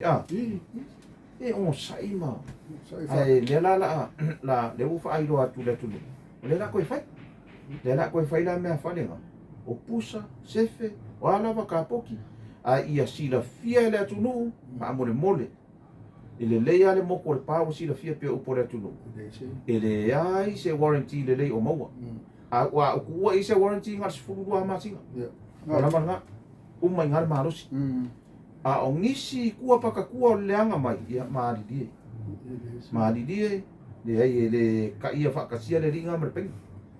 A, e onosai ma ae lea la la la lea ua faailoa atu i le atunuu, o lea la toe fai. Lea la toe fai la mea fale na. O pusa, sefe, o a lava kapoki, a ia silafia e le atunuu, faamolemole. E lelei lava le motu o le pa ua silafia pei o upu a le atunuu. E leai se warranty lelei o maua. A ua ou tuua i se warranty na o le 12 masina. Ua lava lena. Uma i ina le malosi. A o nisi tua pakatua o le leaga mai, ia malilie. Malilie, leai e le taia faatasia le alii na ma le paina.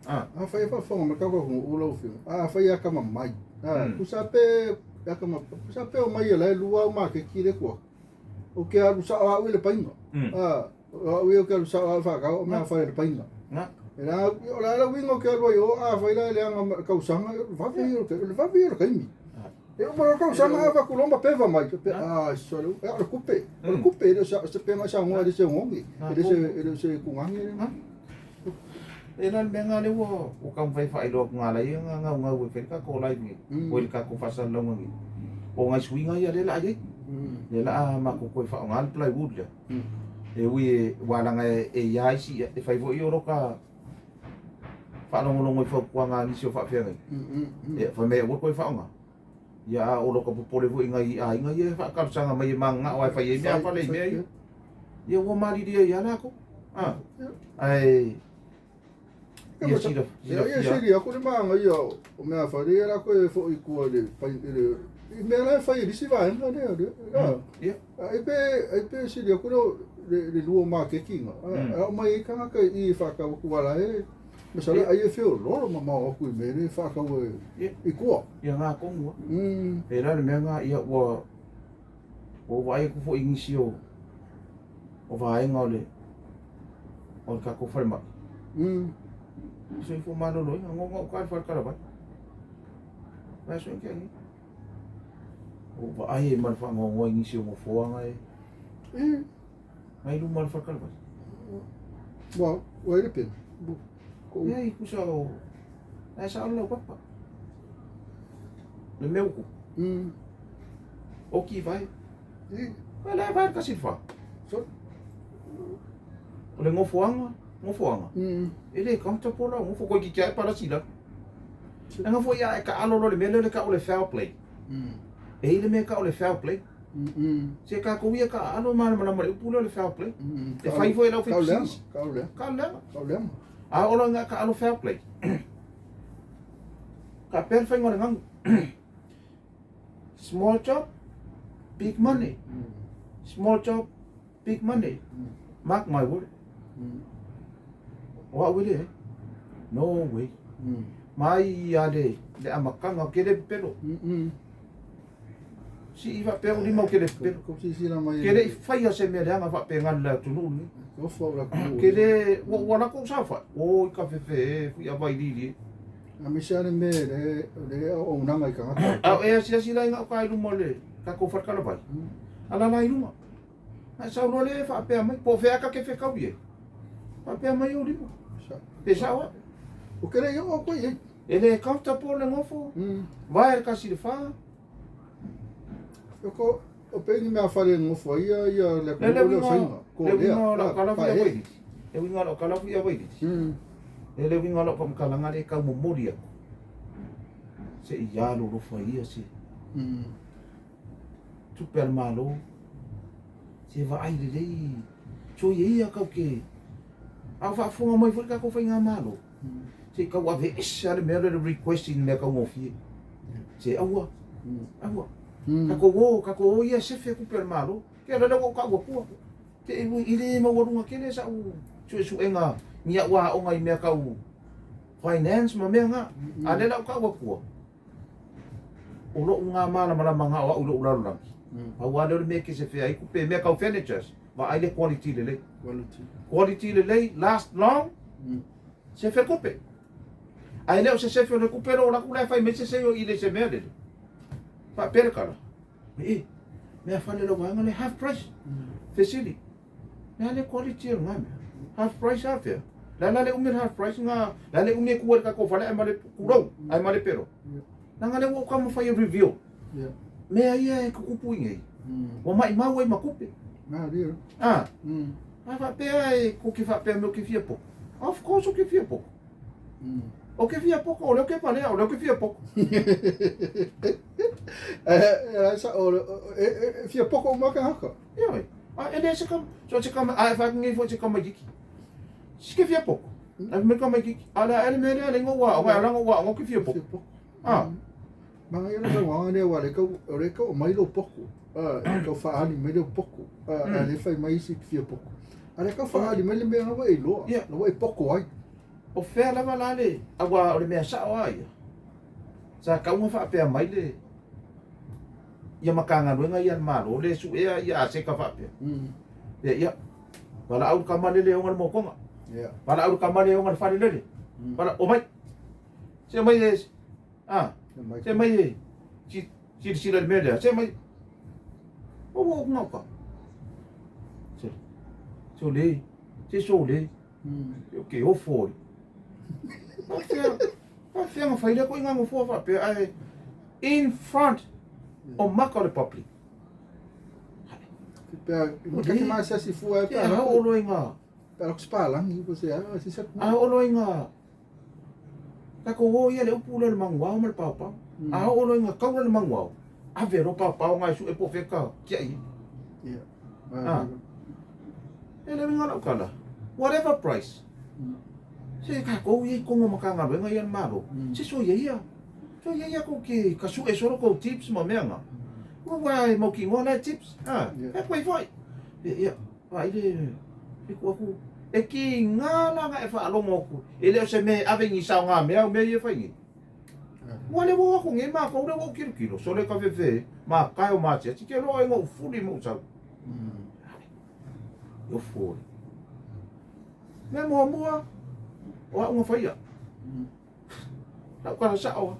Ah. Afai e faafofoga mai tatou atunuu lau Afioga, afai e atamamai, tusa pe atamamai, tusa pe omai e la e lua au maketi lea e tua atu, ou te alu sao au i le paina. O au ia ou te alu sao lava faatau au mea fai i le paina. E la, o le a le uiga ou te alu ai i o, afai la e leaga ma le tausaga, o le vave ia o le vave ia o le taimi. E uma loa le tausaga ave atu loa ma peva mai, pe a sole, e o le tupe, o le tupe, e le o se pega e saunoa, e le o se oneone, e le o se, e le o se tugage lena. E la le mea lena lea ua ua taumafai e faailoa atu na ala ai ona naunau e fai le tatou live nei, po o le tatou faasalalauga nei. O nai suiga ia lea o le a i ai. Lea o le a matou toe faaaoga le plywood lea. E ui e, ua leaga e i ai isi, e fai foi o lota faalogologo i fautuaga a nisi o faafeagaiga. Ia, fai mai aua le toe faaaoga. Ia, a o lota popole foi i nai aiga ia e faatalosaga mai e mananao lava e fai ai meaafale i mea ia. Ia, ua malilie ai lava latou. A, ae ia silafia. Ia sili atu le manaia o meaafale ia latou e foi i tua i le, i le, i mea la e fai e le isi vaega lea. Ia. Ai pe, ai pe sili atu le, le lua o maketi na. A aumai ai tagata i i e faatau atu aua la e, masalo ai e feoloolo mamao atu i mea lea e faatau e, i tua. Ia na tonu lava. E la le mea na, ia ua, ua ou vaai atu foi i nisi o, o vaega o le, o le tatou falemai. Soifua maloloina, goga uka i le faletalavai. Vaiaso ea tea nei. Ua ou vaai ai ma le faanoanoa i nisi o nofoa na e na i luma o le faletalavai. Ua, ua i le pena. Leai, tusa o, na e sao le laupapa. Le mea ua tupu. Oki vai. Ai la e vae le 1 i le 4. O le nofoaga, nofoaga. E le comfortable lau nofo, toeitiiti lava e palasi i lalo. Leaga foi a e taalo loa i le mea lea e tau o le foul play. E i ai le mea e tau o le foul play. Se tatou ia taaalo e malamalama i le upu lea o le foul play. E fai foi e le aufaipisinisi. Taalo leaga. A oo loa ina taalo foul play, faapea le faiga o le gagu. Small job, big money. Small job, big money. Mark my word. O au e leai. No way. Mai lava le, le amataga, ou te le pepelo. Sii faapea ou lima ou te le pepelo. Ke le i faia se mea leaga faapena i le atunuu lenei. Ke le, ua ua lako ou saofai. Oi ka fefe e, fui ava i lili e. Aemaise lava le mea o le auaunaga i tagata. A o e asiasi la i gauta i luma o le tatou faletalavai, alala i luga. Na e sau loa lea e faapea mai, po o fea ta te fetau i ai. Faapea mai ou lima. Pe sao au. Ou te le i oo atu i ai. E le comfortable le nofo, vae le 1 i le 4. O o pe ni mea fale nofo ai ia ia le atunuu lea o Saina. Le uiga o lau tala fui a Wailiti. Le uiga o lau tala fui a Wailiti. Le uiga o lau faamatalaga lea e tau momoli atu. Se i alolofa ia se tupe a le Malo. Se vaai lelei. Soia ia kau ke. A o faafofoga mai foi le tatou faigamalo. Se i tau aveese lava le mea lea o le request i le mea taugofie. Se aua, aua. Tatou o, tatou o ia e sefe tupe a le Malo. Ke o lea ua ou tau atua. Te i le maualuga tele sau suesuega ni au aoga i mea tau finance ma mea na. A o lea la ua ou tau atua, o lou na malamalama na o au i lou lalolagi. Pau lava lea o le mea e te sefea ai tupe, mea tau furnitures, vaai le quality lelei. Quality lelei, last long, sefe tupe. Ae le o se sefe o le tupe lou alu atu la e fai mai se seio i le se mea lele. Faapea le tala, e, mea fale lau vaega le half price. Fesili, le a le quality o lena mea? Half price a fea? Le a la le umi o le half price nga, le a le umi e tu ai le tatou fale ae ma le tulou, ae ma le pelo. Leaga lea ua ou taumafai e review. Mea ia e tutupu i nei. Ua maʻimau ai ma kupe. Malie. A. A faapea e ko ke faapea mea o ke fia poko. Of course o ke fia poko. O ke fia poko, o lea o ke palea, o lea o ke fia poko. E sa o e fia poko uma ka haka. Ia oi. A e le se ka so se ka a e fa ngi fo se ka mai kiki. Si ke fia poko. A me ka mai kiki. A la ele me le le ngo wa, wa la ngo wa ngo ke fia poko. A. Manaia le saunoaga lea aua o lea tau, o lea tau aumai lou poku, e tau faaali mai lou poku, a lea fai mai isi e te fia poku. A lea tau faaali mai le mea la ua e iloa, la ua e poko ai. O fea lava la le, aua o le mea sao lava ia, sa tau ona faapea mai le, ia Matagaluega ia a le Malo lea e suea ia aseta faapea. Ia, ia, valaau le tama lele e ona le motoga, valaau le tama lea e ona le fale lele, valaau, omai, se omai e, A, se mai e, silasila i le mea lea, se mai, o ua ou gauta. Se, se le, se so le, o ke ofo le. Faafefea na fai lea koʻi nofoa faapea ae in front o maka o le public. Pea, ke maasiasi fua e pea. A oo loa i ngā. Pea lako spalagi, ko se a, sisa. A oo loa i ngā. Tatou o ia le upu lea o le manuao ma le paopao. A oo loa ina taula le manuao, ave loa paopao na e sue po o fea ka tiai ai. Ia. A. E le uiga lau tala, whatever price, se tatou ia i totonu o Matagaluega ia a le Malo, se soia ia, soia ia tou te ka sue solo tou tips ma mea na. Aua e mautinoa la e tips, a, e koe foi. Ia, vaai le fiku atu, e kiga la na e faalogo atu, e le o se mea e ave i ni saogamea au mea ia e fai nei. Ua le ua o atu nei matou lea ua ou tilotilo, sole ka fefe, ma kae o maatiati, ke loa ai na ou fuli ma ou sau. E ofo le. Mea muamua, o au na faia. Lau tala sao a.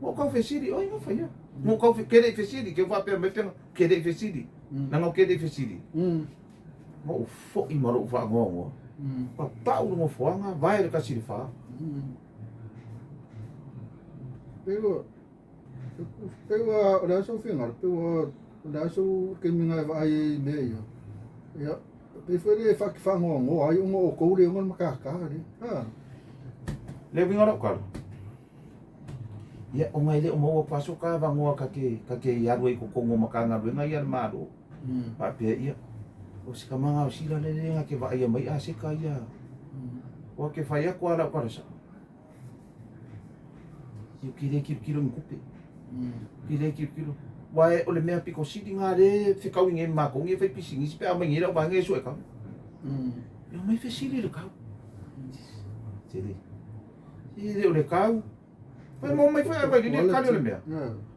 Ua ou tau fesili, oi na faia. Ua ou tau ke le i fesili, ke faapea mai pea, ke le i fesili. Leaga o ke le i fesili. Ma ou foi ma lou faanoanoa. Papau le nofoaga, vae le 1 i le 4. Pei ua, o le a sou finagalo, pei ua, o le a sou taimi na e vaai ai i mea ia. Ia, pei foi le faanoanoa ai ona o outou le ona le matata le. Ha. Le uiga lau tala. Ia, ona e le o maua paso ka avanoa ka te alu ai i totonu o Matagaluega ia a le Malo. Faapea ia, o se tama gaosila lea le na te vaaia mai aseta ia. Ua ke fai atu a lau tala sao. Ia ke le tilotilo i ni tupe. Ke le tilotilo. Aua o le mea pito sili lena lea e fetaui nei ma matou nei e fai pisinisi pe a omai nei lau vaega e sue kau. E omai fesili i le kau. Se le. E le o le kau. Fai mo mai fai vai le kali o le mea.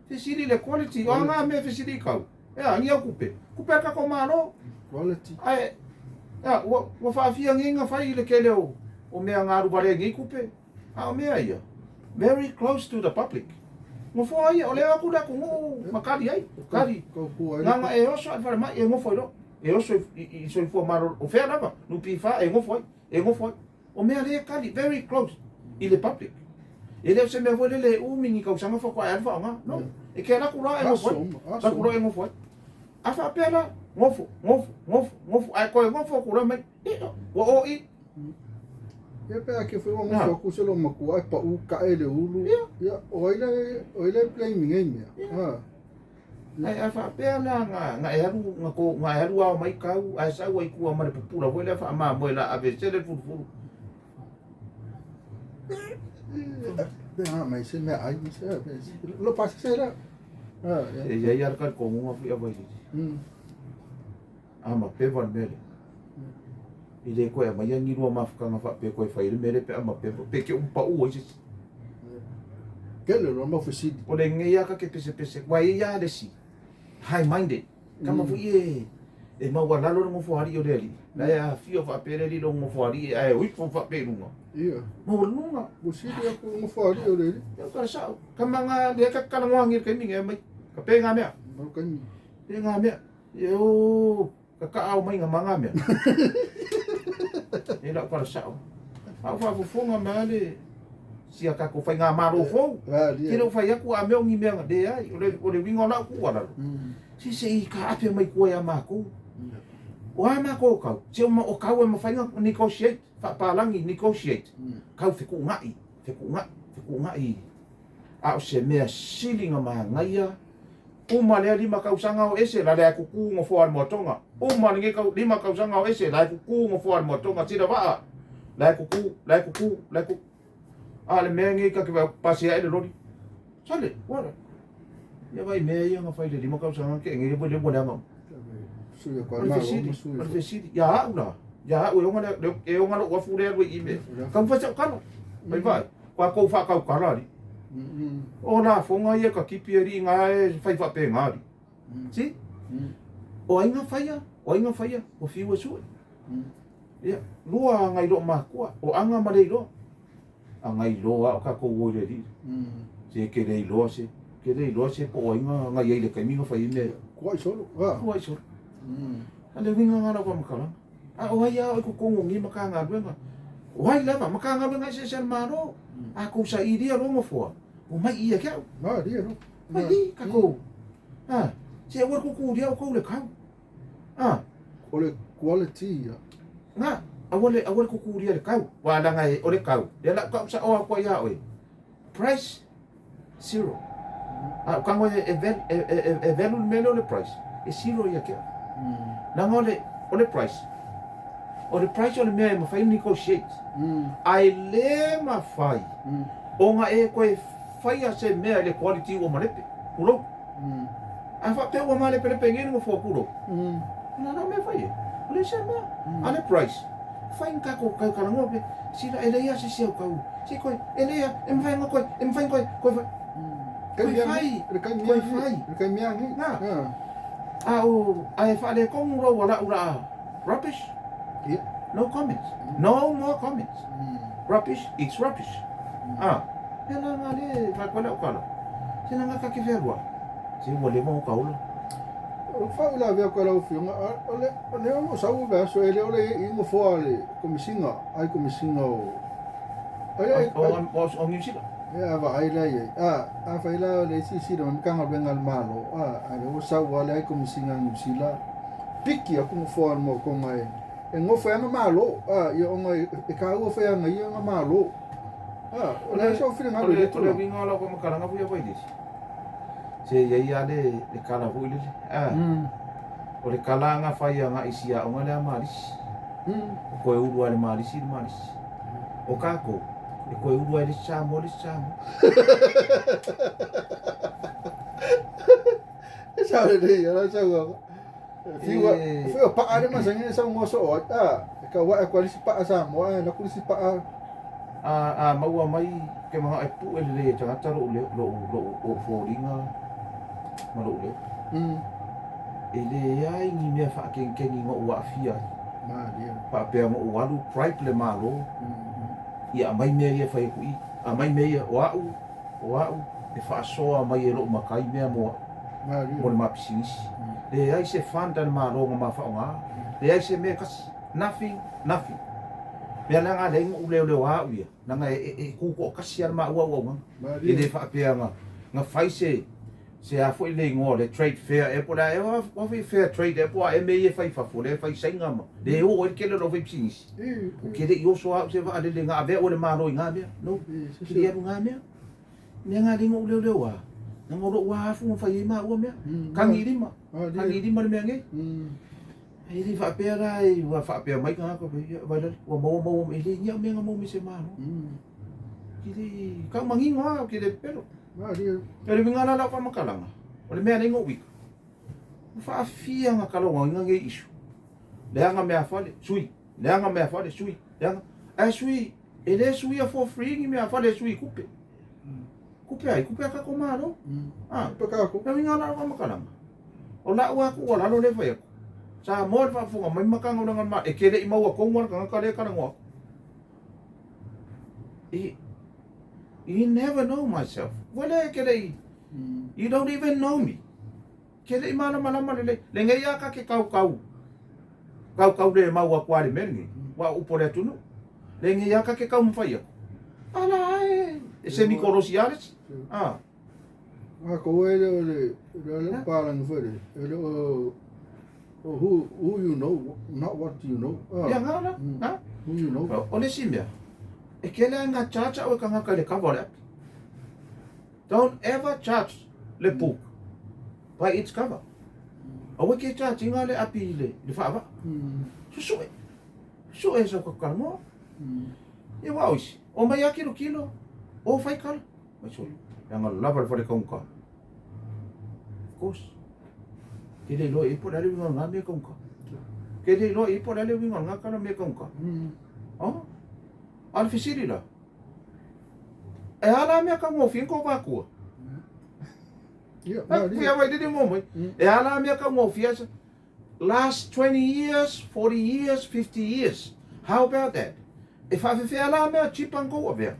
Fesili le quality. O a ngā mea fesili i kau. E a, ni au kupe. Kupe a kako malo. Quality. Ae, a, ua faafia nei na fai i le tele o mea nga alu vale ai nei kupe. A o mea ia, very close to the public. Nofoa ia, o lea aku le atunuu ma kali ai. Kali. Nanga e oso ai le falemai e nofo ai loa. E oso i soifua malolo. O fea lava, NPF e nofo ai, e nofo ai. O mea lea e kali, very close i le public. E le o se mea foi lele e umi ni tausaga faatoa e alu faaaoga. No. E ke alu atu loa e nofo ai. Alu atu loa e nofo ai. A faapea la, nofo, nofo, nofo, nofo, ae toe nofo atu loa mai, ua o i. Ia pe a ke foi ua nofo atu se loomatua ae pau kae le ulu. Ia, o ai le, o ai le blame i nei mea. Ha. Ae a faapea la na e alu, na ko, na e alu ao mai kau, ae sau ai tua ma le pupula foi lea faamamoe la ave se le fulufulu. Pe a mai se mea ai, se, lo pa se la. E ia ia le talitonuga foi a Vailili. A ma peva le mea lea. E le toe aumaia ni lua mafutaga faapea toe fai ai le mea lea pe a ma peva. Pe te umu pau ai se isi. Tele loa mau fesili. O lenei lava ta te pesepese, aua e i ai lava le isi high minded. Tama foi e e maualalo le nofoalii o le alii. La e afio faapea le alii i lona nofoalii ae o ifo faapea i luga. Ia. Maualuga. Ua sili atu le nofoalii o le alii. Ia o tala sao. Tama na lea ta te talanoa agi i le taimi nei aumai. Ka pe ngā mea. Mau taimi. Pe ngā mea. E o ka kaao mai ngā ma ngā mea. E lau tala sao. A o faafofoga mai le sia tatou faigamalo fou. Ke le o fai atu a mea o ni mea leai. O le uiga o lau tuualalo. Se se i ka ape mai kua ia mākou. O a mākou kau, se o, o kau e mawhainga negotiate, whaapalangi negotiate. Kau whekuunga'i, whekuunga'i, whekuunga'i. A o se mea sili nga mahangaia, uma lea 5 tausaga o ese la lea kuku ngo foa le moatonga. Uma le kau 5 tausaga o ese la kuku ngo foa le moatonga sila vaa. La kuku, la kuku, la kuku. A le mea ngi ka ke pasi ai le lori. Sale, wala. Ia vai mea ia nga fai le 5 tausaga ke ngi le le le anga. Sui ko O le ma fesili, o sui. O le fesili. Ia au la. Ia au e onga le e onga lo wafu le alu i me. Kau fa sau kala. Vai vai. Kwa kou wha kau kala ri. O la fonga ia ka kipi e ri ngā e whai wha pe ngā ri. Si? O ai ngā whaia, o ai ngā whaia, o fiu e sue. Ia, lua ngai lo makua, o anga ma le iloa. A ngai loa o ka kou oi le ri. Se ke le iloa se, ke le iloa se po o ai ngā ngai ai le kaimi ngā whai me. Kua i solo. Ah. Kua i solo. A le winga ngā lau makalanga. A o ai a o ko kongo ngi maka ngā luenga. O ai lava, maka ngā luenga se se malo. A kou sa iria rongo foa. O mai ia kia. Ma ri no. Mai i ka kou. Ah, se ua kuku ria o kou le kau. Ah, O le quality ia. ngā, awale awale kuku ria le kau. Wa langa e o le kau. Le la kau sa o a kua ia oe. Price zero. A kango e e e e e value mele o le price. E zero ia kia. Nanga o le price. O le price o le mea e mawhai negotiate. Ai le mawhai. O ngā e koe whai a se mea le quality o malepe. Kulo. A wha pe ua malepe le pengeni mo fua kulo. Na na mea whai e. O le se mea. A le price. Whai nga ko kau kalangoa pe. Sila e leia se se au kau. Se koe, e leia, e mwhai nga koe, e mwhai koe, koe whai. Kai Koe whai. Le kai Koe whai. Le kai mea ngi. Ngā. A o, a e whaale kongu rau wala ura. Rubbish. Yeah. No comments. No more comments. Rubbish, it's rubbish. Ah, he la ngā le, whai koe leo kala. Se la ngā kake whenua. Se ua le mau kaula. O fa ula vea ko lau fionga o le o le o sa u vea so ele o le i ngo foa le komisinga ai komisinga o ai ai O New Zealand. E a va ai la ia a a fa ila le si si no ka nga benga malo a a le o sa wa le ai komisinga New Zealand piki a ku foa mo ko ngai e ngo fa nga malo a ia o ngai e ka u fa nga ia nga malo a o le so fi nga O le le tu o le winga lau kwa makalanga fuia wai lisi. Se ia ia le le kala hui lele. Ah, o le kala nga whai a ngā isi a onga le a malisi. O koe uru a le malisi le malisi. O kako, e koe uru a le Samoa le Samoa. E sa le ia la sa wa fiwa fiwa pa ale ma sangi sa ngo so a ka wa ko le si pa sa mo a na ku si pa A a maua mai ke maha e pu e le tangata lo le lo lo o fōringa ma lo le. E le ai ni mea whaakenkengi ngō ua awhia. Ma ria. Whaapea ngō ualu bribe le malo. Ia a mai mea ia whai kui. A mai mea ia o au, o au, e whaasoa mai e lo makai mea mo Ma ria. mo le mapisinisi. Le ai se fanda le malo ngā mawhaonga. Le ai se mea kasi. Nothing, nothing. Mea langa le ingo uleo leo au ia. Nanga e e kuko o kasi ala ma ua ua ngā. Ma E le ria. whaapea ngā. Ngā whai se se a foi le ingoa le trade fair e po la e wa wa fair trade e po a e me e whai whafo le whai sainga ma. Le o e kele lo whai pisinisi. O kele i oso au se waa le le ngā avea o le malo i ngā mea. No. Kiri aru ngā mea. Mea ngā lingo uleo leo a. Nanga o lo ua hafu ngā whai e mā ua mea. Kangi lima. Kangi lima le mea nge. E le whaapea rā e ua whaapea mai ka ngā kope. Vai lale. Ua maua maua e le nia mea ngā mau me se malo. Kiri kau mangingo a kiri pelo. Ma ria. E le winga la wha makalanga. O le mea le ingo wika. Whaafia ngā kalonga ngā nge isu. Le anga mea whale, sui. Le anga mea whale, sui. Le anga. A sui, e le sui a for free ngi mea whale sui kupe. Kupe ai, kupe a kako malo. Ah, Pa ka ko. le winga la wha makalanga. O la ua ku ua lalo le whai aku. Sa moa le whaafunga mai makanga o ma e kere i maua kongu ala kanga kare kara ngoa. E, you never know myself. Wale kere i, you don't even know me. Kere i mana mana mana le, le ngai aka ke kau kau. Kau kau le maua kwa le merengi. Wa upo le tunu. Le ngai aka ke kau mwhai aku. Ala e, e se mikorosi ares. Ah. A ko e le o le le le palangi foi le e le o o who you know, not what you know. Ia ngā la, ngā. Who you know. O le si mea, e kele ai ngā charge au e kangaka i le cover o le api. Don't ever charge le book by its cover. Aua ke charge inga le api i le, le whaavaa. Susue. Susue sau kakalamoa. Ia wa oisi. O mai a kilo kilo. O whai kala. Mai solo. Ia lava le whare kaunga. Of course. Ke le loa i po le winga ngā mea kaunga. Ke le loa i po le winga ngā kala mea kaunga. Oh? A le fesili la. E ala mea kaungofie ko wakua. Ia, Ia vai le mo mai. E ala mea kaungofie last 20 years, 40 years, 50 years. How about that? E whaafewhea la mea chipango avea.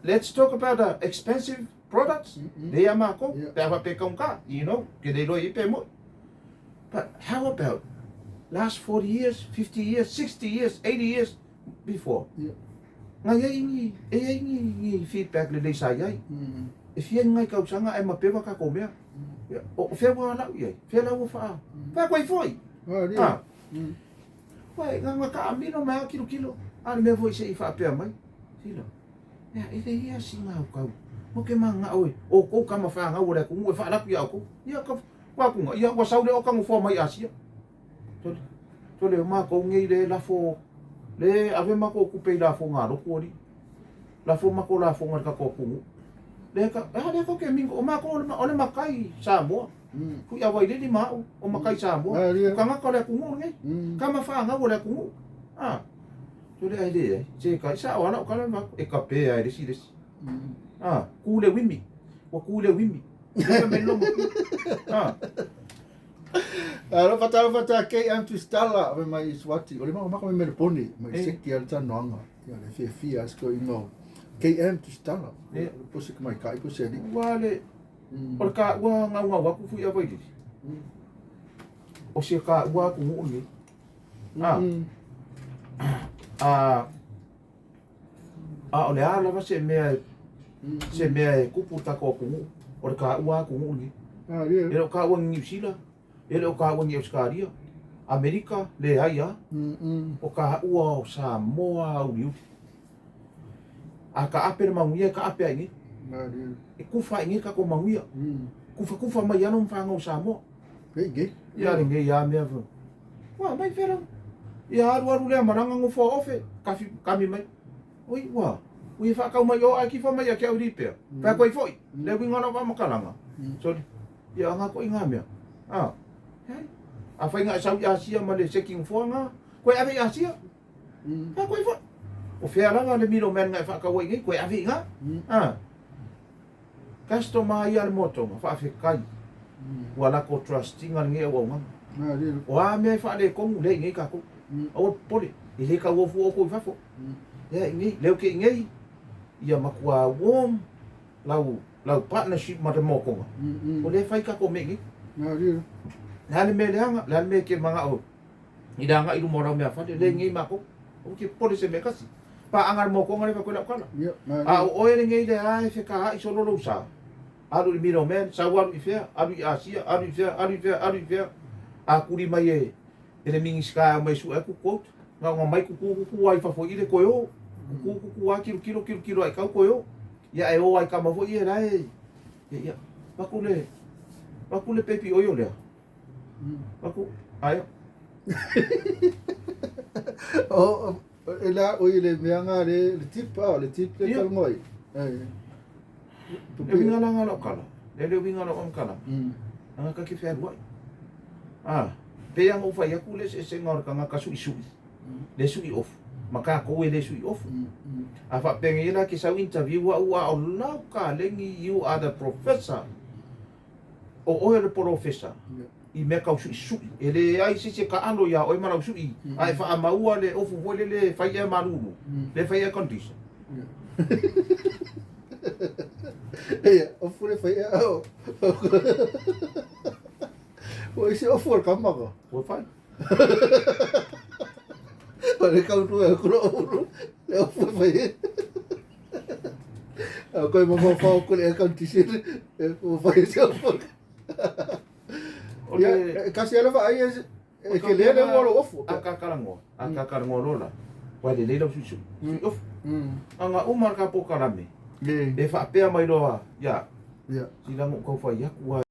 Let's talk about the expensive products. Le ia mako, pe awa pe kaunga, you know, ke le loa i pe mo. But how about last 40 years, 50 years, 60 years, 80 years before? Ngai ai ni, e ai ni ni feedback le leisa ai. E fia ngai kausanga e mapewa ka komea. O fea wa lau iai, fea lau wha. Fea koe foi. Ah. Wai, ngā ka amino mai a kilo kilo. A le mea foi se i whaapea mai. Sila. Ia, e le ia si ngā kau. Mo ke maa ngā oe. O kou kama wha ngā ua le kungu e whaalapu ia o kou. Ia ka wakunga. Ia ua saule o kangu fua mai Asia. Tole. Tole o maa kou ngei le lafo. Le ave mako kupe i lafo ngā loku ori. Lafo mako lafo ngā kako kungu. Le ka, le ka ke mingo. O mako o le makai Samoa. Kui awai le ni mau. O makai Samoa. O kangaka le kungu ngei. Kama wha ngā ua le kungu. Ah. Tole ai le ai. Se kai sa o ala o kala mako. E ka pea ai lesi lesi. Ah. Kule wimi. Wa kule wimi. Le me lomo. Ah. Alo fata fata ke am tu stala me mai swati. O le mako mako me le poni. Mai seki al tanoanga. Ia le fia fia asko ingo. KM tu stala. Posi mai kai posi ali. Wa le o le ka ua ngā ngā waku fui awai lili. O se ka ua kungu ni. Ah. Ah. A o le ala va se mea e kupu tako kungu. O le ka ua kungu ni. Ah, ia. E o ka ua New Zealand. E o ka ua ni Australia. Amerika le ai a. O ka ua o Samoa au liu. A ka ape le manguia ka ape ai ni. E kufa i ka ko manguia. Kufa kufa mai ano mwhanga o Samoa. Ge. Ia le ngei a mea fo. Wa mai whera. Ia aru aru lea maranga ngofo ofe. Kafi kami mai. Oi wa. Ui whakau mai o ai ki wha mai a kia uri pea. Pea koe foi. Le winga na wamakalanga. Sorry. Ia ngā koe ngā mea. Ah. Hei. A whai ngā sau i Asia ma le seki ngfoa ngā. Koe ave i Asia. Pea koe foi. O whea langa le miro mea ngā whakau ai ngei. Koe ave i ngā. Ah. Customer ia le motonga, whaafekai. Ua lako trustinga nge au nganga. O a mea whaale kongu le ngei kako. Aua pole, i le kau ofu o koi whafo. Ia ngei, leo ke ngei, ia makua warm, lau partnership ma te mokonga. O le whai kako me ngei. Le ale mea leanga, le ale mea ke manga o. I le anga ilu morau mea whale, le ngei mako. O ke pole se mea kasi. Pa anga le mokonga le whakoe lau kala. A o oe le ngei le ae wheka hai solo lou sa. Alu i miro men, sau alu i whea, alu i Asia, alu i whea, alu i whea, alu i whea. A kuri mai e le mingi sky au mai su e ku quote. Ngā ngā mai kuku kuku ai whafo i le koe o. Kuku kuku a kilo kilo kilo kilo ai kau koe o. Ia e o ai kama fo i e lai. Ia ia, paku le pepi oio lea. Paku, aio. O, e la o i le mea ngā le tip, le tip le kalngoi. Le winga la ngā lau kala. Le winga lau ang kala. Anga ka ki whea ruai. Ah, pe anga uwhai aku le se ngā ora ka ngā ka sui sui. Le sui off. Maka koe le sui off. A whapenge ila ki sau interview a ua o lau ka lengi you are the professor. O oe le professor. I mea kau sui sui. E le ai se ka alo ia oe marau sui. A e wha maua le ofu hoi le le whai e maruru. Le whai e condition. Ia, ofu le whai e au. O isi ofu al kamaka. Ua whai. O le kau nua kura uru. Le ofu le whai e. Koe mafaufau ku le air condition e ua fai se ofu. O le E kasi ala vaai e ke le le ua lou ofu. A kakalagoa, a kakalagoa loa la, ua lelei lau suisui, sui ofu. Aga uma le ka polokalame, e faapea mai loa ia, sila na ou tau fai atu.